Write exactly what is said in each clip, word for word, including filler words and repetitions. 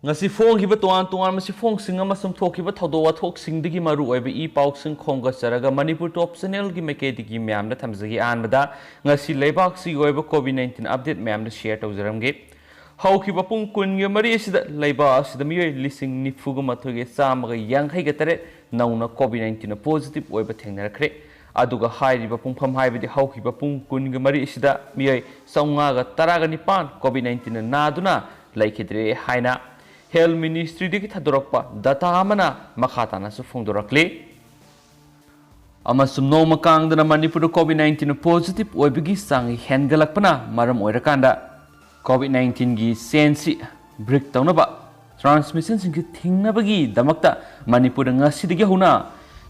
ꯉꯁꯤ ꯐꯣꯡꯈꯤꯕ ꯇꯣꯉꯥꯟ ꯇꯣꯉꯥꯟꯕ ꯆꯦꯐꯣꯡꯁꯤꯡ ꯑꯃꯁꯨꯡ ꯊꯣꯛꯈꯤꯕ ꯊꯧꯗꯣꯛ ꯋꯥꯊꯣꯛꯁꯤꯡꯗꯒꯤ ꯃꯔꯨꯑꯣꯏꯕ ꯏ ꯄꯥꯎꯁꯤꯡ ꯈꯣꯝꯒꯠꯆꯔꯒ ꯃꯅꯤꯄꯨꯔ ꯇꯣꯞ ꯆꯦꯅꯦꯜꯒꯤ ꯃꯥꯏꯀꯩꯗꯒꯤ ꯃꯌꯥꯝꯗ ꯊꯝꯖꯒꯦ꯫ ꯑꯍꯥꯟꯕꯗ ꯉꯁꯤ ꯂꯩꯕꯥꯛꯁꯤꯒꯤ ꯑꯣꯏꯕ ꯀꯣꯚꯤꯗ ꯅꯥꯏꯟꯇꯤꯟ ꯑꯞꯗꯦꯠ ꯃꯌꯥꯝꯗ ꯁꯤꯌꯔ ꯇꯧꯖꯔꯝꯒꯦ꯫ ꯍꯧꯈꯤꯕ ꯄꯨꯡ ꯀꯨꯟꯒ ꯃꯔꯤ ꯑꯁꯤꯗ ꯂꯩꯕꯥꯛ ꯑꯁꯤꯗ ꯃꯤꯑꯣꯏ ꯂꯤꯁꯤꯡ ꯅꯤꯐꯨꯒ ꯃꯥꯊꯣꯏꯒ ꯆꯥꯝꯃꯒ ꯌꯥꯡꯈꯩꯒ ꯇꯔꯦꯠ ꯅꯧꯅ ꯀꯣꯚꯤꯗ ꯅꯥꯏꯟꯇꯤꯟ ꯄꯣꯖꯤꯇꯤꯚ ꯑꯣꯏꯕ ꯊꯦꯡꯅꯔꯛꯈ꯭ꯔꯦ꯫ ꯑꯗꯨꯒ ꯍꯥꯏꯔꯤꯕ ꯄꯨꯡꯐꯝ, ꯍꯥꯏꯕꯗꯤ ꯍꯧꯈꯤꯕ ꯄꯨꯡ ꯀꯨꯟꯒ ꯃꯔꯤ ꯑꯁꯤꯗ ꯃꯤꯑꯣꯏ ꯆꯥꯝꯃꯉꯥꯒ ꯇꯔꯥꯒ ꯅꯤꯄꯥꯟ ꯀꯣꯚꯤꯗ ꯅꯥꯏꯟꯇꯤꯟꯅ ꯅꯥꯗꯨꯅ ꯂꯩꯈꯤꯗ꯭ꯔꯦ ꯍꯥꯏꯅ ꯍꯦꯜꯊ ꯃꯤꯅꯤꯁꯇ꯭ꯔꯤꯗꯒꯤ ꯊꯥꯗꯣꯔꯛꯄ ꯗꯇꯥ ꯑꯃꯅ ꯃꯈꯥ ꯇꯥꯅꯁꯨ ꯐꯣꯡꯗꯣꯔꯛꯂꯤ꯫ ꯑꯃꯁꯨꯡ ꯅꯣꯡꯃ ꯀꯥꯡꯗꯅ ꯃꯅꯤꯄꯨꯔꯗ ꯀꯣꯚꯤꯗ ꯅꯥꯏꯟꯇꯤꯟ ꯄꯣꯖꯤꯇꯤꯚ ꯑꯣꯏꯕꯒꯤ ꯆꯥꯡ ꯍꯦꯟꯒꯠꯂꯛꯄꯅ ꯃꯔꯝ ꯑꯣꯏꯔꯀꯥꯟꯗ ꯀꯣꯚꯤꯗ ꯅꯥꯏꯟꯇꯤꯟꯒꯤ ꯆꯦꯟꯁꯤ ꯕ꯭ꯔꯦꯛ ꯇꯧꯅꯕ, ꯇ꯭ꯔꯥꯟꯁꯃꯤꯁꯟꯁꯤꯡꯁꯤ ꯊꯤꯡꯅꯕꯒꯤꯗꯃꯛꯇ ꯃꯅꯤꯄꯨꯔꯗ ꯉꯁꯤꯗꯒꯤ ꯍꯧꯅ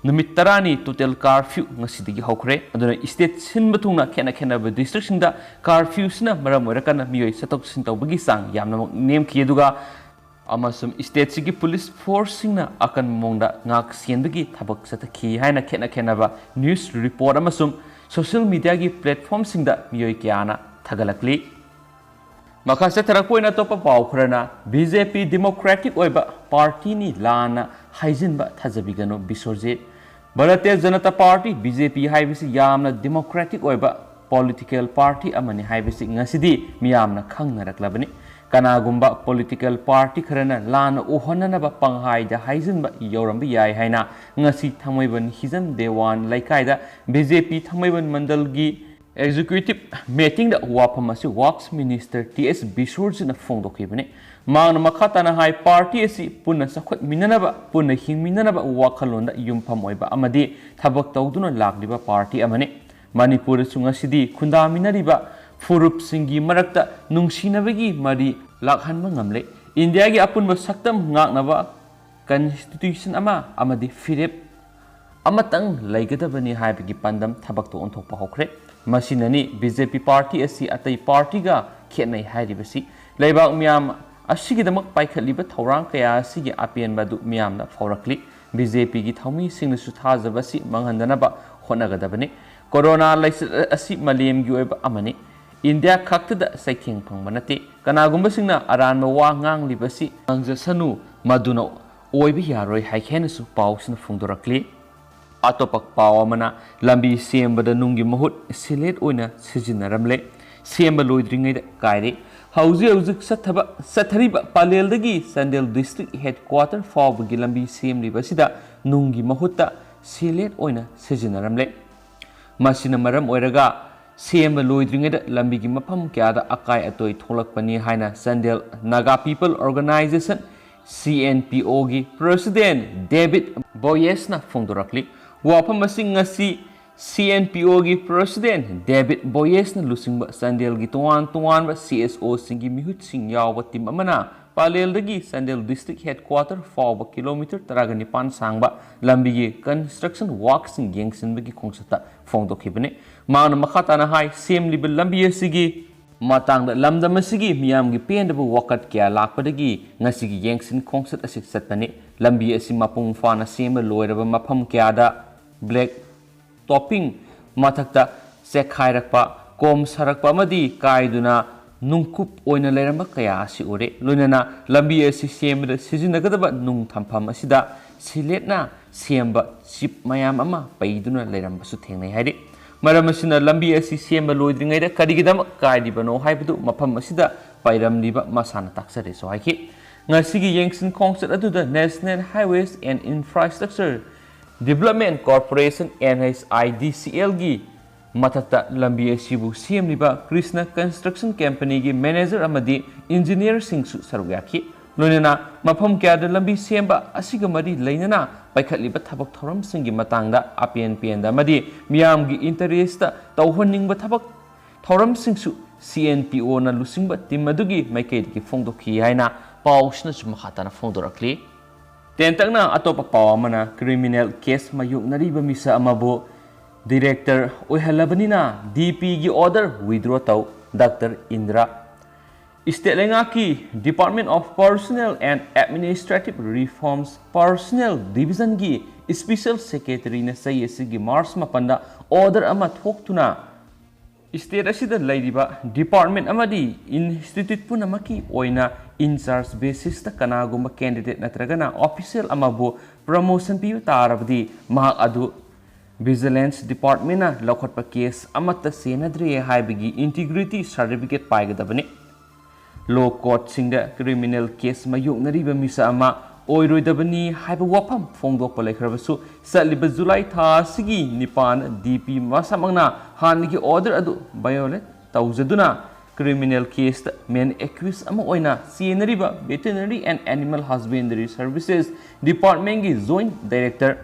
ꯅꯨꯃꯤꯠ ꯇꯔꯥꯅꯤ ꯇꯣꯇꯦꯜ ꯀꯥꯔꯐ꯭ꯌꯨ ꯉꯁꯤꯗꯒꯤ ꯍꯧꯈ꯭ꯔꯦ꯫ ꯑꯗꯨꯅ ꯁ꯭ꯇꯦꯠ ꯁꯤꯟꯕ ꯊꯨꯡꯅ ꯈꯦꯠꯅ ꯈꯦꯠꯅꯕ ꯗꯤꯁꯇ꯭ꯔꯤꯛꯁꯤꯡꯗ ꯀꯥꯔꯐ꯭ꯌꯨꯁꯤꯅ ꯃꯔꯝ ꯑꯣꯏꯔꯀꯥꯟꯗ ꯃꯤꯑꯣꯏ ꯆꯠꯊꯣꯛ ꯆꯠꯁꯤꯟ ꯇꯧꯕꯒꯤ ꯆꯥꯡ ꯌꯥꯝꯅꯃꯛ ꯅꯦꯝꯈꯤ꯫ ꯑꯗꯨꯒ ꯑꯃꯁꯨꯡ ꯁ꯭ꯇꯦꯠꯁꯤꯒꯤ ꯄꯨꯂꯤꯁ ꯐꯣꯔꯁꯁꯤꯡꯅ ꯑꯀꯟꯕ ꯃꯑꯣꯡꯗ ꯉꯥꯛ ꯁꯦꯟꯕꯒꯤ ꯊꯕꯛ ꯆꯠꯊꯈꯤ ꯍꯥꯏꯅ ꯈꯦꯠꯅ ꯈꯦꯠꯅꯕ ꯅ꯭ꯌꯨꯁ ꯔꯤꯄꯣꯔꯠ ꯑꯃꯁꯨꯡ ꯁꯣꯁꯤꯌꯦꯜ ꯃꯤꯗꯤꯌꯥꯒꯤ ꯄ꯭ꯂꯦꯠꯐꯣꯝꯁꯤꯡꯗ ꯃꯤꯑꯣꯏ ꯀꯌꯥꯅ ꯊꯥꯒꯠꯂꯛꯂꯤ꯫ ꯃꯈꯥ ꯆꯠꯊꯔꯛꯄ ꯑꯣꯏꯅ ꯑꯇꯣꯞꯄ ꯄꯥꯎ ꯈꯔꯅ, ꯕꯤ ꯖꯦ ꯄꯤ ꯗꯦꯃꯣꯀ꯭ꯔꯦꯇꯤꯛ ꯑꯣꯏꯕ ꯄꯥꯔꯇꯤꯅꯤ, ꯂꯥꯟꯅ ꯍꯥꯏꯖꯤꯟꯕ ꯊꯥꯖꯕꯤꯒꯅꯨ, Biswajit. Bharatiya Janata party, B J ꯄꯤ, ꯍꯥꯏꯕꯁꯤ ꯌꯥꯝꯅ ꯗꯦꯃꯣꯀ꯭ꯔꯦꯇꯤꯛ ꯑꯣꯏꯕ ꯄꯣꯂꯤꯇꯤꯀꯦꯜ ꯄꯥꯔꯇꯤ ꯑꯃꯅꯤ ꯍꯥꯏꯕꯁꯤ ꯉꯁꯤꯗꯤ ꯃꯤꯌꯥꯝꯅ ꯈꯪꯅꯔꯛꯂꯕꯅꯤ꯫ ꯀꯅꯥꯒꯨꯝꯕ ꯄꯣꯂꯤꯇꯤꯀꯦꯜ ꯄꯥꯔꯇꯤ ꯈꯔꯅ ꯂꯥꯟꯅ ꯎꯍꯟꯅꯅꯕ ꯄꯪꯍꯥꯏꯗ ꯍꯥꯏꯖꯤꯟꯕ ꯌꯧꯔꯝꯕ ꯌꯥꯏ ꯍꯥꯏꯅ ꯉꯁꯤ ꯊꯥꯡꯃꯩꯕꯟ ꯍꯤꯖꯝ ꯗꯦꯋꯥꯟ ꯂꯩꯀꯥꯏꯗ ꯕꯤ ꯖꯦ ꯄꯤ ꯊꯥꯡꯃꯩꯕꯟ ꯃꯟꯗꯜꯒꯤ ꯑꯦꯛꯖꯤꯀ꯭ꯌꯨꯇꯤꯚ ꯃꯤꯇꯤꯡꯗ ꯋꯥꯐꯝ ꯑꯁꯤ ꯋꯥꯔꯛꯁ ꯃꯤꯅꯤꯁꯇꯔ ꯇꯤ ꯑꯦꯁ ꯕꯤꯁ꯭ꯋꯖꯤꯠꯅ ꯐꯣꯡꯗꯣꯛꯈꯤꯕꯅꯤ꯫ ꯃꯍꯥꯛꯅ ꯃꯈꯥ ꯇꯥꯅ ꯍꯥꯏ, ꯄꯥꯔꯇꯤ ꯑꯁꯤ ꯄꯨꯟꯅ ꯆꯥꯎꯈꯠꯃꯤꯟꯅꯅꯕ, ꯄꯨꯟꯅ ꯍꯤꯡꯃꯤꯟꯅꯅꯕ ꯋꯥꯈꯜꯂꯣꯟꯗ ꯌꯨꯝꯐꯝ ꯑꯣꯏꯕ ꯑꯃꯗꯤ ꯊꯕꯛ ꯇꯧꯗꯨꯅ ꯂꯥꯛꯂꯤꯕ ꯄꯥꯔꯇꯤ ꯑꯃꯅꯤ꯫ ꯃꯅꯤꯄꯨꯔꯗꯁꯨ ꯉꯁꯤꯗꯤ ꯈꯨꯟꯗꯥꯃꯤꯟꯅꯔꯤꯕ ꯐꯨꯔꯨꯞꯁꯤꯡꯒꯤ ꯃꯔꯛꯇ ꯅꯨꯡꯁꯤꯅꯕꯒꯤ ꯃꯔꯤ ꯂꯥꯛꯍꯟꯕ ꯉꯝꯂꯦ꯫ ꯏꯟꯗꯤꯌꯥꯒꯤ ꯑꯄꯨꯟꯕ ꯁꯛꯇꯝ ꯉꯥꯛꯅꯕ ꯀꯟꯁꯇꯤꯇ꯭ꯌꯨꯁꯟ ꯑꯃ ꯑꯃꯗꯤ ꯐꯤꯔꯦꯞ ꯑꯃꯇꯪ ꯂꯩꯒꯗꯕꯅꯤ ꯍꯥꯏꯕꯒꯤ ꯄꯥꯟꯗꯝ ꯊꯕꯛꯇ ꯑꯣꯟꯊꯣꯛꯄ ꯍꯧꯈ꯭ꯔꯦ꯫ ꯃꯁꯤꯅꯅꯤ ꯕꯤ ꯖꯦ ꯄꯤ ꯄꯥꯔꯇꯤ ꯑꯁꯤ ꯑꯇꯩ ꯄꯥꯔꯇꯤꯒ ꯈꯦꯠꯅꯩ ꯍꯥꯏꯔꯤꯕꯁꯤ꯫ ꯂꯩꯕꯥꯛ ꯃꯤꯌꯥꯝ ꯑꯁꯤꯒꯤꯗꯃꯛ ꯄꯥꯏꯈꯠꯂꯤꯕ ꯊꯧꯔꯥꯡ ꯀꯌꯥ ꯑꯁꯤꯒꯤ ꯑꯄꯦꯟꯕ ꯑꯗꯨ ꯃꯤꯌꯥꯝꯅ ꯐꯥꯎꯔꯛꯂꯤ꯫ ꯕꯤ ꯖꯦ ꯄꯤꯒꯤ ꯊꯧꯃꯤꯁꯤꯡꯅꯁꯨ ꯊꯥꯖꯕ ꯑꯁꯤ ꯃꯥꯡꯍꯟꯗꯅꯕ ꯍꯣꯠꯅꯒꯗꯕꯅꯤ꯫ ꯀꯣꯔꯣꯅꯥ ꯂꯥꯏꯆꯠ ꯑꯁꯤ ꯃꯥꯂꯦꯝꯒꯤ ꯑꯣꯏꯕ ꯑꯃꯅꯤ꯫ ꯏꯟꯗꯤꯌꯥ ꯈꯛꯇꯗ ꯆꯩꯊꯦꯡ ꯐꯪꯕ ꯅꯠꯇꯦ꯫ ꯀꯅꯥꯒꯨꯝꯕꯁꯤꯡꯅ ꯑꯔꯥꯟꯕ ꯋꯥ ꯉꯥꯡꯂꯤꯕꯁꯤ ꯉꯥꯡꯖꯁꯅꯨ, ꯃꯗꯨꯅ ꯑꯣꯏꯕ ꯌꯥꯔꯣꯏ ꯍꯥꯏꯈꯤ ꯍꯥꯏꯅꯁꯨ ꯄꯥꯎꯁꯤꯅ ꯐꯣꯡꯗꯣꯔꯛꯂꯤ꯫ ꯑꯇꯣꯞꯄ ꯄꯥꯎ ꯑꯃꯅ, ꯂꯝꯕꯤ ꯁꯦꯝꯕꯗ ꯅꯨꯡꯒꯤ ꯃꯍꯨꯠ ꯁꯤꯂꯦꯠ ꯑꯣꯏꯅ ꯁꯤꯖꯤꯟꯅꯔꯝꯂꯦ꯫ ꯁꯦꯝꯕ ꯂꯣꯏꯗ꯭ꯔꯤꯉꯩꯗ ꯀꯥꯏꯔꯦ꯫ ꯍꯧꯖꯤꯛ ꯍꯧꯖꯤꯛ ꯆꯠꯊꯕ ꯆꯠꯊꯔꯤꯕ ꯄꯂꯦꯜꯗꯒꯤ ꯆꯥꯟꯗꯦꯜ ꯗꯤꯁꯇ꯭ꯔꯤꯛ ꯍꯦꯗꯀ꯭ꯋꯥꯇꯔ ꯐꯥꯎꯕꯒꯤ ꯂꯝꯕꯤ ꯁꯦꯝꯂꯤꯕ ꯑꯁꯤꯗ ꯅꯨꯡꯒꯤ ꯃꯍꯨꯠꯇ ꯁꯤꯂꯦꯠ ꯑꯣꯏꯅ ꯁꯤꯖꯤꯟꯅꯔꯝꯂꯦ꯫ ꯃꯁꯤꯅ ꯃꯔꯝ ꯑꯣꯏꯔꯒ ꯁꯦꯝꯕ ꯂꯣꯏꯗ꯭ꯔꯤꯉꯩꯗ ꯂꯝꯕꯤꯒꯤ ꯃꯐꯝ ꯀꯌꯥꯗ ꯑꯀꯥꯏ ꯑꯇꯣꯏ ꯊꯣꯛꯂꯛꯄꯅꯤ ꯍꯥꯏꯅ Chandel Naga people organisation, C N P ꯑꯣꯒꯤ ꯄ꯭ꯔꯦꯁꯤꯗꯦꯟ ꯗꯦꯕꯤꯠ ꯕꯣꯌꯦꯁꯅ ꯐꯣꯡꯗꯣꯔꯛꯂꯤ꯫ ꯋꯥꯐꯝ ꯑꯁꯤ ꯉꯁꯤ ꯁꯤ ꯑꯦꯟ ꯄꯤ ꯑꯣꯒꯤ ꯄ꯭ꯔꯦꯁꯤꯗꯦꯟ ꯗꯦꯕꯤꯠ ꯕꯣꯌꯦꯁꯅ ꯂꯨꯆꯤꯡꯕ ꯆꯥꯟꯗꯦꯜꯒꯤ ꯇꯣꯉꯥꯟ ꯇꯣꯉꯥꯟꯕ ꯁꯤ ꯑꯦꯁ ꯑꯣꯁꯤꯡꯒꯤ ꯃꯤꯍꯨꯠꯁꯤꯡ ꯌꯥꯎꯕ ꯇꯤꯝ ꯑꯃꯅ ꯄꯂꯦꯜꯗꯒꯤ ꯆꯥꯟꯗꯦꯜ ꯗꯤꯁꯇ꯭ꯔꯤꯛ ꯍꯦꯗꯀ꯭ꯋꯥꯇꯔ ꯐꯥꯎꯕ ꯀꯤꯂꯣꯃꯤꯇꯔ ꯇꯔꯥꯒ ꯅꯤꯄꯥꯟ ꯁꯥꯡꯕ ꯂꯝꯕꯤꯒꯤ ꯀꯟꯁꯇ꯭ꯔꯛꯁꯟ ꯋꯥꯔꯛꯁꯤꯡ ꯌꯦꯡꯁꯤꯟꯕꯒꯤ ꯈꯣꯡꯆꯠꯇ ꯐꯣꯡꯗꯣꯛꯈꯤꯕꯅꯤ꯫ ꯃꯍꯥꯛꯅ ꯃꯈꯥ ꯇꯥꯅ ꯍꯥꯏ, ꯁꯦꯝꯂꯤꯕ ꯂꯝꯕꯤ ꯑꯁꯤꯒꯤ ꯃꯇꯥꯡꯗ ꯂꯝꯗꯝ ꯑꯁꯤꯒꯤ ꯃꯤꯌꯥꯝꯒꯤ ꯄꯦꯟꯗꯕ ꯋꯥꯀꯠ ꯀꯌꯥ ꯂꯥꯛꯄꯗꯒꯤ ꯉꯁꯤꯒꯤ ꯌꯦꯡꯁꯤꯟ ꯈꯣꯡꯆꯠ ꯑꯁꯤ ꯆꯠꯄꯅꯤ꯫ ꯂꯝꯕꯤ ꯑꯁꯤ ꯃꯄꯨꯡ ꯐꯥꯅ ꯁꯦꯝꯕ ꯂꯣꯏꯔꯕ ꯃꯐꯝ ꯀꯌꯥꯗ ꯕ꯭ꯂꯦꯛ ꯇꯣꯞꯄꯤꯡ, ꯃꯊꯛꯇ ꯆꯦꯛꯈꯥꯏꯔꯛꯄ, ꯀꯣꯝ ꯁꯥꯔꯛꯄ ꯑꯃꯗꯤ ꯀꯥꯏꯗꯨꯅ ꯅꯨꯡꯀꯨꯞ ꯑꯣꯏꯅ ꯂꯩꯔꯝꯕ ꯀꯌꯥ ꯑꯁꯤ ꯎꯔꯦ꯫ ꯂꯣꯏꯅꯅ ꯂꯝꯕꯤ ꯑꯁꯤ ꯁꯦꯝꯕꯗ ꯁꯤꯖꯤꯟꯅꯒꯗꯕ ꯅꯨꯡ ꯊꯝꯐꯝ ꯑꯁꯤꯗ ꯁꯤꯂꯦꯠꯅ ꯁꯦꯝꯕ ꯆꯤꯞ ꯃꯌꯥꯝ ꯑꯃ ꯄꯩꯗꯨꯅ ꯂꯩꯔꯝꯕꯁꯨ ꯊꯦꯡꯅꯩ ꯍꯥꯏꯔꯤ꯫ ꯃꯔꯝ ꯑꯁꯤꯅ ꯂꯝꯕꯤ ꯑꯁꯤ ꯁꯦꯝꯕ ꯂꯣꯏꯗ꯭ꯔꯤꯉꯩꯗ ꯀꯔꯤꯒꯤꯗꯃꯛ ꯀꯥꯏꯔꯤꯕꯅꯣ ꯍꯥꯏꯕꯗꯨ ꯃꯐꯝ ꯑꯁꯤꯗ ꯄꯩꯔꯝꯂꯤꯕ ꯃꯁꯥꯅ ꯇꯥꯛꯆꯔꯦꯁꯨ ꯍꯥꯏꯈꯤ꯫ ꯉꯁꯤꯒꯤ ꯌꯦꯡꯁꯤꯟ ꯈꯣꯡꯆꯠ ꯑꯗꯨꯗ National Highways and Infrastructure Development Corporation, N H I D C L ꯒꯤ ꯃꯊꯛꯇ ꯂꯝꯕꯤ ꯑꯁꯤꯕꯨ ꯁꯦꯝꯂꯤꯕ ꯀ꯭ꯔꯤꯁꯅ ꯀꯟꯁꯇ꯭ꯔꯛꯁꯟ ꯀꯝꯄꯅꯤꯒꯤ ꯃꯦꯅꯦꯖꯔ ꯑꯃꯗꯤ ꯏꯟꯖꯤꯅꯤꯌꯔꯁꯤꯡꯁꯨ ꯁꯔꯨꯛ ꯌꯥꯈꯤ꯫ ꯂꯣꯏꯅꯅ ꯃꯐꯝ ꯀꯌꯥꯗ ꯂꯝꯕꯤ ꯁꯦꯝꯕ ꯑꯁꯤꯒ ꯃꯔꯤ ꯂꯩꯅꯅ ꯄꯥꯏꯈꯠꯂꯤꯕ ꯊꯕꯛ ꯊꯧꯔꯝꯁꯤꯡꯒꯤ ꯃꯇꯥꯡꯗ ꯑꯄꯦꯟ ꯄꯦꯟꯗ ꯑꯃꯗꯤ ꯃꯤꯌꯥꯝꯒꯤ ꯏꯟꯇꯔꯦꯁꯇ ꯇꯧꯍꯟꯅꯤꯡꯕ ꯊꯕꯛ ꯊꯧꯔꯝꯁꯤꯡꯁꯨ ꯁꯤ ꯑꯦꯟ ꯄꯤ ꯑꯣꯅ ꯂꯨꯆꯤꯡꯕ ꯇꯤꯝ ꯑꯗꯨꯒꯤ ꯃꯥꯏꯀꯩꯗꯒꯤ ꯐꯣꯡꯗꯣꯛꯈꯤ ꯍꯥꯏꯅ ꯄꯥꯎꯁꯤꯅꯁꯨ ꯃꯈꯥ ꯇꯥꯅ ꯐꯣꯡꯗꯣꯔꯛꯂꯤ꯫ ꯇꯦꯟꯇꯛꯅ ꯑꯇꯣꯞꯄ ꯄꯥꯎ ꯑꯃꯅ, ꯀ꯭ꯔꯤꯃꯤꯅꯦꯜ ꯀꯦꯁ ꯃꯥꯌꯣꯛꯅꯔꯤꯕ ꯃꯤꯁꯛ ꯑꯃꯕꯨ ꯗꯤꯔꯦꯛꯇꯔ ꯑꯣꯏꯍꯜꯂꯕꯅꯤꯅ ꯗꯤ ꯄꯤꯒꯤ ꯑꯣꯔꯗꯔ ꯋꯤꯗ꯭ꯔꯣ ꯇꯧ, ꯗꯥꯛꯇꯔ ꯏꯟꯗ꯭ꯔꯥ꯫ ꯁ꯭ꯇꯦꯠ ꯂꯩꯉꯥꯛꯀꯤ Department of Personnel and Administrative Reforms Personnel Division ꯒꯤ ꯁ꯭ꯄꯤꯁꯦꯜ ꯁꯦꯀ꯭ꯔꯦꯇꯔꯤꯅ ꯆꯍꯤ ꯑꯁꯤꯒꯤ ꯃꯥꯔꯆ ꯃꯥꯄꯟꯗ ꯑꯣꯔꯗꯔ ꯑꯃ ꯊꯣꯛꯇꯨꯅ ꯁ꯭ꯇꯦꯠ ꯑꯁꯤꯗ ꯂꯩꯔꯤꯕ ꯗꯤꯄꯥꯔꯠꯃꯦꯟ ꯑꯃꯗꯤ ꯏꯟꯁꯇꯤꯇ꯭ꯌꯨꯠ ꯄꯨꯝꯅꯃꯛꯀꯤ ꯑꯣꯏꯅ ꯏꯟ ꯆꯥꯔꯖ ꯕꯦꯁꯤꯁꯇ ꯀꯅꯥꯒꯨꯝꯕ ꯀꯦꯟꯗꯤꯗꯦꯠ ꯅꯠꯇ꯭ꯔꯒꯅ ꯑꯣꯐꯤꯁꯤꯌꯦꯜ ꯑꯃꯕꯨ ꯄ꯭ꯔꯃꯣꯁꯟ ꯄꯤꯕ ꯇꯥꯔꯕꯗꯤ ꯃꯍꯥꯛ ꯑꯗꯨ ꯚꯤꯖꯤꯂꯦꯟꯁ ꯗꯤꯄꯥꯔꯠꯃꯦꯟꯅ ꯂꯧꯈꯠꯄ ꯀꯦꯁ ꯑꯃꯠꯇ ꯆꯦꯟꯅꯗ꯭ꯔꯦ ꯍꯥꯏꯕꯒꯤ ꯏꯟꯇꯤꯒ꯭ꯔꯤꯇꯤ ꯁꯥꯔꯇꯤꯐꯤꯀꯦꯠ ꯄꯥꯏꯒꯗꯕꯅꯤ꯫ ꯂꯣ ꯀꯣꯔꯠꯁꯤꯡꯗ ꯀ꯭ꯔꯤꯃꯤꯅꯦꯜ ꯀꯦꯁ ꯃꯥꯌꯣꯛꯅꯔꯤꯕ ꯃꯤꯁꯛ ꯑꯃ ꯑꯣꯏꯔꯣꯏꯗꯕꯅꯤ ꯍꯥꯏꯕ ꯋꯥꯐꯝ ꯐꯣꯡꯗꯣꯛꯄ ꯂꯩꯈ꯭ꯔꯕꯁꯨ, ꯆꯠꯂꯤꯕ ꯖꯨꯂꯥꯏ ꯊꯥ ꯑꯁꯤꯒꯤ ꯅꯤꯄꯥꯟ ꯗꯤ ꯄꯤ ꯃꯁꯥꯃꯛꯅ ꯍꯥꯟꯅꯒꯤ ꯑꯣꯔꯗꯔ ꯑꯗꯨ ꯚꯥꯏꯑꯣꯂꯦꯠ ꯇꯧꯖꯗꯨꯅ ꯀ꯭ꯔꯤꯃꯤꯅꯦꯜ ꯀꯦꯁꯇ ꯃꯦꯟ ꯑꯦꯀ꯭ꯌꯨꯁ ꯑꯃ ꯑꯣꯏꯅ ꯆꯦꯟꯅꯔꯤꯕ Veterinary and Animal Husbandry Services Departmentꯀꯤ ꯖꯣꯏꯟꯠ ꯗꯥꯏꯔꯦꯛꯇꯔ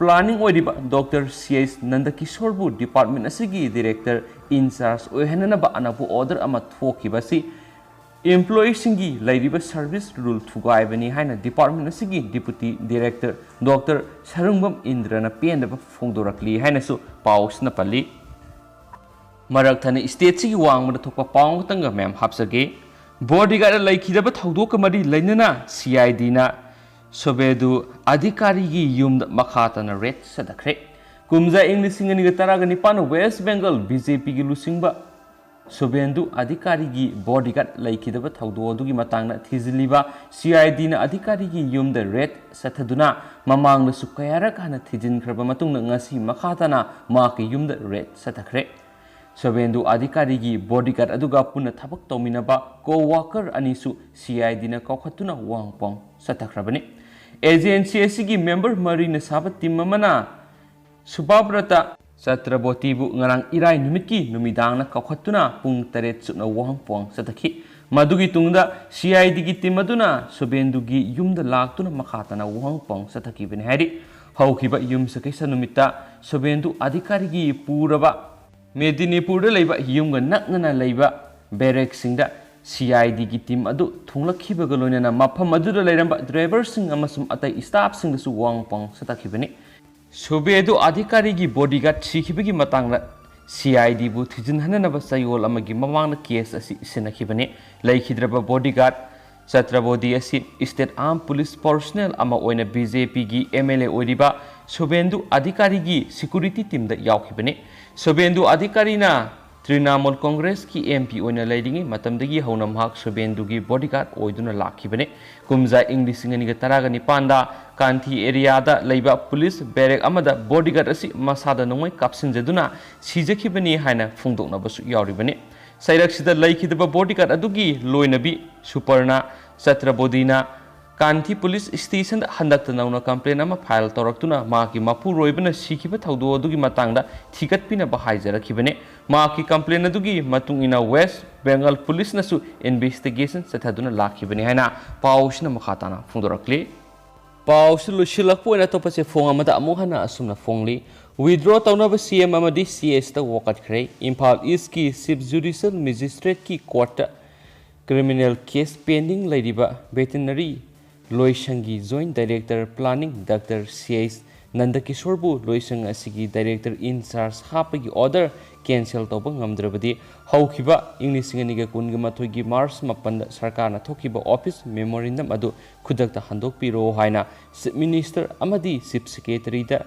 ꯄ꯭ꯂꯥꯅꯤꯡ ꯑꯣꯏꯔꯤꯕ ꯗꯣꯛꯇꯔ ꯁꯤ ꯑꯩꯆ ꯅꯟꯗꯀꯤꯁꯣꯔꯕꯨ ꯗꯤꯄꯥꯔꯠꯃꯦꯟ ꯑꯁꯤꯒꯤ ꯗꯥꯏꯔꯦꯛꯇꯔ ꯏꯟ ꯆꯥꯔꯖ ꯑꯣꯏꯍꯟꯅꯅꯕ ꯑꯅꯧꯕ ꯑꯣꯔꯗꯔ ꯑꯃ ꯊꯣꯛꯈꯤꯕ ꯑꯁꯤ employeeꯁꯤꯡꯒꯤ ꯂꯩꯔꯤꯕ ꯁꯔꯚꯤꯁ ꯔꯨꯜ ꯊꯨꯒꯥꯏꯕꯅꯤ ꯍꯥꯏꯅ ꯗꯤꯄꯥꯔꯠꯃꯦꯟ ꯑꯁꯤꯒꯤ ꯗꯤꯄꯨꯇꯤ ꯗꯥꯏꯔꯦꯛꯇꯔ ꯗꯣꯛꯇꯔ ꯁꯔꯨꯡꯕꯝ ꯏꯟꯗ꯭ꯔꯅ ꯄꯦꯟꯗꯕ ꯐꯣꯡꯗꯣꯔꯛꯂꯤ ꯍꯥꯏꯅꯁꯨ ꯄꯥꯎꯁꯤꯅ ꯄꯜꯂꯤ꯫ ꯃꯔꯛ ꯊꯠꯅ ꯁ꯭ꯇꯦꯠꯁꯤꯒꯤ ꯋꯥꯡꯃꯗ ꯊꯣꯛꯄ ꯄꯥꯎ ꯑꯃꯇꯪꯒ ꯃꯌꯥꯝ ꯍꯥꯞꯆꯒꯦ꯫ ꯕꯣꯗꯤꯒꯥꯔꯗ ꯂꯩꯈꯤꯗꯕ ꯊꯧꯗꯣꯛꯀ ꯃꯔꯤ ꯂꯩꯅꯅ ꯁꯤ ꯑꯥꯏ ꯗꯤꯅ ꯁꯣꯕꯦꯗꯨ ꯑꯙꯤꯀꯥꯔꯤꯒꯤ ꯌꯨꯝꯗ ꯃꯈꯥ ꯇꯥꯅ ꯔꯦꯗ ꯆꯠꯊꯈ꯭ꯔꯦ꯫ ꯀꯨꯝꯖꯥ ꯏꯪ ꯂꯤꯁꯤꯡ ꯑꯅꯤꯒ ꯇꯔꯥꯒ ꯅꯤꯄꯥꯟ ꯋꯦꯁ ꯕꯦꯡꯒꯜ ꯕꯤ ꯖꯦ ꯄꯤꯒꯤ ꯂꯨꯆꯤꯡꯕ ꯁꯣꯕꯦꯟꯗꯨ ꯑꯙꯤꯀꯥꯔꯤꯒꯤ ꯕꯣꯗꯤꯒꯥꯔꯗ ꯂꯩꯈꯤꯗꯕ ꯊꯧꯗꯣꯛ ꯑꯗꯨꯒꯤ ꯃꯇꯥꯡꯗ ꯊꯤꯖꯤꯜꯂꯤꯕ ꯁꯤ ꯑꯥꯏ ꯗꯤꯅ ꯑꯙꯤꯀꯥꯔꯤꯒꯤ ꯌꯨꯝꯗ ꯔꯦꯗ ꯆꯠꯊꯗꯨꯅ ꯃꯃꯥꯡꯗꯁꯨ ꯀꯌꯥꯔꯛ ꯍꯥꯟꯅ ꯊꯤꯖꯤꯟꯈ꯭ꯔꯕ ꯃꯇꯨꯡꯗ ꯉꯁꯤ ꯃꯈꯥ ꯇꯥꯅ ꯃꯍꯥꯛꯀꯤ ꯌꯨꯝꯗ ꯔꯦꯗ ꯆꯠꯊꯈ꯭ꯔꯦ꯫ ꯁꯣꯕꯦꯟꯗꯨ ꯑꯙꯤꯀꯥꯔꯤꯒꯤ ꯕꯣꯗꯤꯒꯥꯔꯗ ꯑꯗꯨꯒ ꯄꯨꯟꯅ ꯊꯕꯛ ꯇꯧꯃꯤꯟꯅꯕ ꯀꯣ ꯋꯥꯀꯔ ꯑꯅꯤꯁꯨ ꯁꯤ ꯑꯥꯏ ꯗꯤꯅ ꯀꯧꯈꯠꯇꯨꯅ ꯋꯥꯍꯪ ꯄꯥꯎ ꯆꯠꯊꯈ꯭ꯔꯕꯅꯤ꯫ ꯑꯦꯖꯦꯟꯁꯤ ꯑꯁꯤꯒꯤ ꯃꯦꯝꯕꯔ ꯃꯔꯤꯅ ꯁꯥꯕ ꯇꯤꯝ ꯑꯃꯅ ꯁꯨꯕꯥꯕ꯭ꯔꯇ ꯆꯇ꯭ꯔꯕꯣꯇꯤꯕꯨ ꯉꯔꯥꯡ ꯏꯔꯥꯏ ꯅꯨꯃꯤꯠꯀꯤ ꯅꯨꯃꯤꯗꯥꯡꯅ ꯀꯧꯈꯠꯇꯨꯅ ꯄꯨꯡ ꯇꯔꯦꯠ ꯆꯨꯞꯅ ꯋꯥꯍꯪ ꯄꯥꯎꯍꯪ ꯆꯠꯊꯈꯤ꯫ ꯃꯗꯨꯒꯤ ꯇꯨꯡꯗ ꯁꯤ ꯑꯥꯏ ꯗꯤꯒꯤ ꯇꯤꯝ ꯑꯗꯨꯅ ꯁꯨꯕꯦꯟꯗꯨꯒꯤ ꯌꯨꯝꯗ ꯂꯥꯛꯇꯨꯅ ꯃꯈꯥ ꯇꯥꯅ ꯋꯥꯍꯪ ꯄꯥꯎꯍꯪ ꯆꯠꯊꯈꯤꯕꯅꯤ ꯍꯥꯏꯔꯤ꯫ ꯍꯧꯈꯤꯕ ꯌꯨꯝꯁꯀꯩꯁ ꯅꯨꯃꯤꯠꯇ ꯁꯨꯕꯦꯟꯗꯨ ꯑꯙꯤꯀꯥꯔꯤꯒꯤ ꯄꯨꯔꯕ ꯃꯦꯗꯤꯅꯤꯄꯨꯔꯗ ꯂꯩꯕ ꯌꯨꯝꯒ ꯅꯛꯅꯅ ꯂꯩꯕ ꯕꯦꯔꯦꯛꯁꯤꯡꯗ ꯁꯤ ꯑꯥꯏ ꯗꯤꯒꯤ ꯇꯤꯝ ꯑꯗꯨ ꯊꯨꯡꯂꯛꯈꯤꯕꯒ ꯂꯣꯏꯅꯅ ꯃꯐꯝ ꯑꯗꯨꯗ ꯂꯩꯔꯝꯕ ꯗ꯭ꯔꯥꯏꯚꯔꯁꯤꯡ ꯑꯃꯁꯨꯡ ꯑꯇꯩ ꯁ꯭ꯇꯥꯐꯁꯤꯡꯗꯁꯨ ꯋꯥꯍꯪ ꯄꯥꯎꯍꯪ ꯆꯠꯊꯈꯤꯕꯅꯤ꯫ ꯁꯨꯕꯦꯗꯨ ꯑꯙꯤꯀꯥꯔꯤꯒꯤ ꯕꯣꯗꯤꯒꯥꯔꯗ ꯁꯤꯈꯤꯕꯒꯤ ꯃꯇꯥꯡꯗ ꯁꯤ ꯑꯥꯏ ꯗꯤꯕꯨ ꯊꯤꯖꯤꯟꯍꯟꯅꯅꯕ ꯆꯌꯣꯜ ꯑꯃꯒꯤ ꯃꯃꯥꯡꯗ ꯀꯦꯁ ꯑꯁꯤ ꯁꯤꯟꯅꯈꯤꯕꯅꯤ꯫ ꯂꯩꯈꯤꯗ꯭ꯔꯕ ꯕꯣꯗꯤꯒꯥꯔꯗ ꯆꯇ꯭ꯔꯕꯣꯗꯤ ꯑꯁꯤ ꯁ꯭ꯇꯦꯠ ꯑꯥꯔꯝ ꯄꯨꯂꯤꯁ ꯄꯔꯁꯣꯅꯦꯜ ꯑꯃ ꯑꯣꯏꯅ ꯕꯤ ꯖꯦ ꯄꯤꯒꯤ ꯑꯦꯝ ꯑꯦꯜ ꯑꯦ ꯑꯣꯏꯔꯤꯕ ꯁꯨꯕꯦꯟꯗꯨ ꯑꯙꯤꯀꯥꯔꯤꯒꯤ ꯁꯦꯀ꯭ꯌꯨꯔꯤꯇꯤ ꯇꯤꯝꯗ ꯌꯥꯎꯈꯤꯕꯅꯤ꯫ ꯁꯨꯕꯦꯟꯗꯨ ꯑꯙꯤꯀꯥꯔꯤꯅ ꯇ꯭ꯔꯤꯅꯥꯃꯨꯜ ꯀꯣꯡꯒ꯭ꯔꯦꯁꯀꯤ ꯑꯦꯝ ꯄꯤ ꯑꯣꯏꯅ ꯂꯩꯔꯤꯉꯩ ꯃꯇꯝꯗꯒꯤ ꯍꯧꯅ ꯃꯍꯥꯛ ꯁꯨꯚꯦꯟꯗꯨꯒꯤ ꯕꯣꯗꯤꯒꯥꯔꯗ ꯑꯣꯏꯗꯨꯅ ꯂꯥꯛꯈꯤꯕꯅꯤ꯫ ꯀꯨꯝꯖꯥ ꯏꯪ ꯂꯤꯁꯤꯡ ꯑꯅꯤꯒ ꯇꯔꯥꯒ ꯅꯤꯄꯥꯟꯗ ꯀꯥꯟꯊꯤ ꯑꯦꯔꯤꯌꯥꯗ ꯂꯩꯕ ꯄꯨꯂꯤꯁ ꯕꯦꯔꯦꯛ ꯑꯃꯗ ꯕꯣꯗꯤꯒꯥꯔꯗ ꯑꯁꯤ ꯃꯁꯥꯗ ꯅꯣꯡꯃꯩ ꯀꯥꯞꯁꯤꯟꯖꯗꯨꯅ ꯁꯤꯖꯈꯤꯕꯅꯤ ꯍꯥꯏꯅ ꯐꯣꯡꯗꯣꯛꯅꯕꯁꯨ ꯌꯥꯎꯔꯤꯕꯅꯤ꯫ ꯆꯩꯔꯛꯁꯤꯗ ꯂꯩꯈꯤꯗꯕ ꯕꯣꯗꯤꯒꯥꯔꯗ ꯑꯗꯨꯒꯤ ꯂꯣꯏꯅꯕꯤ ꯁꯨꯄꯔꯅꯥ ꯆꯇ꯭ꯔꯕꯣꯗꯤꯅ ꯀꯥꯟꯊꯤ ꯄꯨꯂꯤꯁ ꯁ꯭ꯇꯦꯁꯟꯗ ꯍꯟꯗꯛꯇ ꯅꯧꯅ ꯀꯝꯄ꯭ꯂꯦꯟ ꯑꯃ ꯐꯥꯏꯜ ꯇꯧꯔꯛꯇꯨꯅ ꯃꯍꯥꯛꯀꯤ ꯃꯄꯨꯔꯣꯏꯕꯅ ꯁꯤꯈꯤꯕ ꯊꯧꯗꯣꯛ ꯑꯗꯨꯒꯤ ꯃꯇꯥꯡꯗ ꯊꯤꯒꯠꯄꯤꯅꯕ ꯍꯥꯏꯖꯔꯛꯈꯤꯕꯅꯤ꯫ ꯃꯍꯥꯛꯀꯤ ꯀꯝꯄ꯭ꯂꯦꯟ ꯑꯗꯨꯒꯤ ꯃꯇꯨꯡ ꯏꯟꯅ ꯋꯦꯁ ꯕꯦꯡꯒꯜ ꯄꯨꯂꯤꯁꯅꯁꯨ ꯏꯟꯚꯦꯁꯇꯤꯒꯦꯁꯟ ꯆꯠꯊꯗꯨꯅ ꯂꯥꯛꯈꯤꯕꯅꯤ ꯍꯥꯏꯅ ꯄꯥꯎꯁꯤꯅ ꯃꯈꯥ ꯇꯥꯅ ꯐꯣꯡꯗꯣꯔꯛꯂꯤ꯫ ꯄꯥꯎꯁꯤ ꯂꯣꯏꯁꯤꯜꯂꯛꯄ ꯑꯣꯏꯅ ꯑꯇꯣꯞꯄ ꯆꯦꯐꯣꯡ ꯑꯃꯗ ꯑꯃꯨꯛ ꯍꯟꯅ ꯑꯁꯨꯝꯅ ꯐꯣꯡꯂꯤ꯫ ꯋꯤꯗ꯭ꯔꯣ ꯇꯧꯅꯕ ꯁꯤ ꯑꯦꯝ ꯑꯃꯗꯤ ꯁꯤ ꯑꯦꯁꯇ ꯋꯥꯀꯠꯈ꯭ꯔꯦ꯫ ꯏꯝꯐꯥꯜ ꯏꯁꯀꯤ ꯆꯤꯐ ꯖꯨꯗꯤꯁꯤꯌꯦꯜ ꯃꯦꯖꯤꯁꯇ꯭ꯔꯦꯠꯀꯤ ꯀꯣꯔꯠꯇ ꯀ꯭ꯔꯤꯃꯤꯅꯦꯜ ꯀꯦꯁ ꯄꯦꯟꯗꯤꯡ ꯂꯩꯔꯤꯕ ꯚꯦꯇꯤꯅꯔꯤ ꯂꯣꯏꯁꯪꯒꯤ ꯖꯣꯏꯟꯠ ꯗꯥꯏꯔꯦꯛꯇꯔ ꯄ꯭ꯂꯥꯅꯤꯡ ꯗꯥꯛꯇꯔ ꯁꯤ ꯑꯩꯆ ꯅꯟꯗꯀꯤꯁꯣꯔꯕꯨ ꯂꯣꯏꯁꯪ ꯑꯁꯤꯒꯤ ꯗꯥꯏꯔꯦꯛꯇꯔ ꯏꯟ ꯆꯥꯔꯖ ꯍꯥꯞꯄꯒꯤ ꯑꯣꯔꯗꯔ ꯀꯦꯟꯁꯦꯜ ꯇꯧꯕ ꯉꯝꯗ꯭ꯔꯕꯗꯤ ꯍꯧꯈꯤꯕ ꯏꯪ ꯂꯤꯁꯤꯡ ꯑꯅꯤꯒ ꯀꯨꯟꯒ ꯃꯥꯊꯣꯏꯒꯤ ꯃꯥꯔꯆ ꯃꯥꯄꯟꯗ ꯁꯔꯀꯥꯔꯅ ꯊꯣꯛꯈꯤꯕ ꯑꯣꯐꯤꯁ ꯃꯦꯃꯣꯔꯦꯟꯗꯝ ꯑꯗꯨ ꯈꯨꯗꯛꯇ ꯍꯟꯗꯣꯛꯄꯤꯔꯣ ꯍꯥꯏꯅ ꯆꯤꯐ ꯃꯤꯅꯤꯁꯇꯔ ꯑꯃꯗꯤ ꯆꯤꯐ ꯁꯦꯀ꯭ꯔꯦꯇꯔꯤꯗ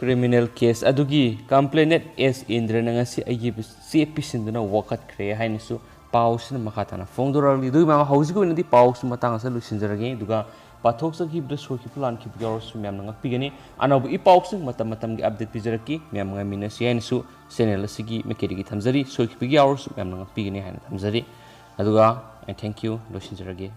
ꯀ꯭ꯔꯤꯃꯤꯅꯦꯜ ꯀꯦꯁ ꯑꯗꯨꯒꯤ ꯀꯝꯄ꯭ꯂꯦꯅꯦꯟꯠ ꯑꯦꯁ ꯏꯟꯗ꯭ꯔꯅ ꯉꯁꯤ ꯑꯩꯒꯤ ꯆꯦ ꯄꯤꯁꯤꯟꯗꯨꯅ ꯋꯥꯀꯠꯈ꯭ꯔꯦ ꯍꯥꯏꯅꯁꯨ ꯄꯥꯎꯁꯤꯅ ꯃꯈꯥ ꯇꯥꯅ ꯐꯣꯡꯗꯣꯔꯛꯂꯤ꯫ ꯑꯗꯨꯒꯤ ꯃꯃꯥꯡ ꯍꯧꯖꯤꯛꯀꯤ ꯑꯣꯏꯅꯗꯤ ꯄꯥꯎꯁꯤ ꯃꯇꯥꯡ ꯑꯁꯤꯗ ꯂꯣꯏꯁꯤꯟꯖꯔꯒꯦ꯫ ꯑꯗꯨꯒ ꯄꯥꯊꯣꯛꯆꯈꯤꯕꯗ ꯁꯣꯏꯈꯤꯕ ꯂꯥꯟꯈꯤꯕ ꯌꯥꯎꯔꯁꯨ ꯃꯌꯥꯝꯅ ꯉꯥꯛꯄꯤꯒꯅꯤ꯫ ꯑꯅꯧꯕ ꯏ ꯄꯥꯎꯁꯤꯡ ꯃꯇꯝ ꯃꯇꯝꯒꯤ ꯑꯞꯗꯦꯠ ꯄꯤꯖꯔꯛꯈꯤ꯫ ꯃꯌꯥꯝ ꯉꯥꯏꯃꯤꯟꯅꯁꯤ ꯍꯥꯏꯅꯁꯨ ꯆꯦꯅꯦꯜ ꯑꯁꯤꯒꯤ ꯃꯥꯏꯀꯩꯗꯒꯤ ꯊꯝꯖꯔꯤ꯫ ꯁꯣꯏꯈꯤꯕꯒꯤ ꯌꯥꯎꯔꯁꯨ ꯃꯌꯥꯝꯅ ꯉꯥꯛꯄꯤꯒꯅꯤ ꯍꯥꯏꯅ ꯊꯝꯖꯔꯤ꯫ ꯑꯗꯨꯒ I thank you, ꯂꯣꯏꯁꯤꯟꯖꯔꯒꯦ꯫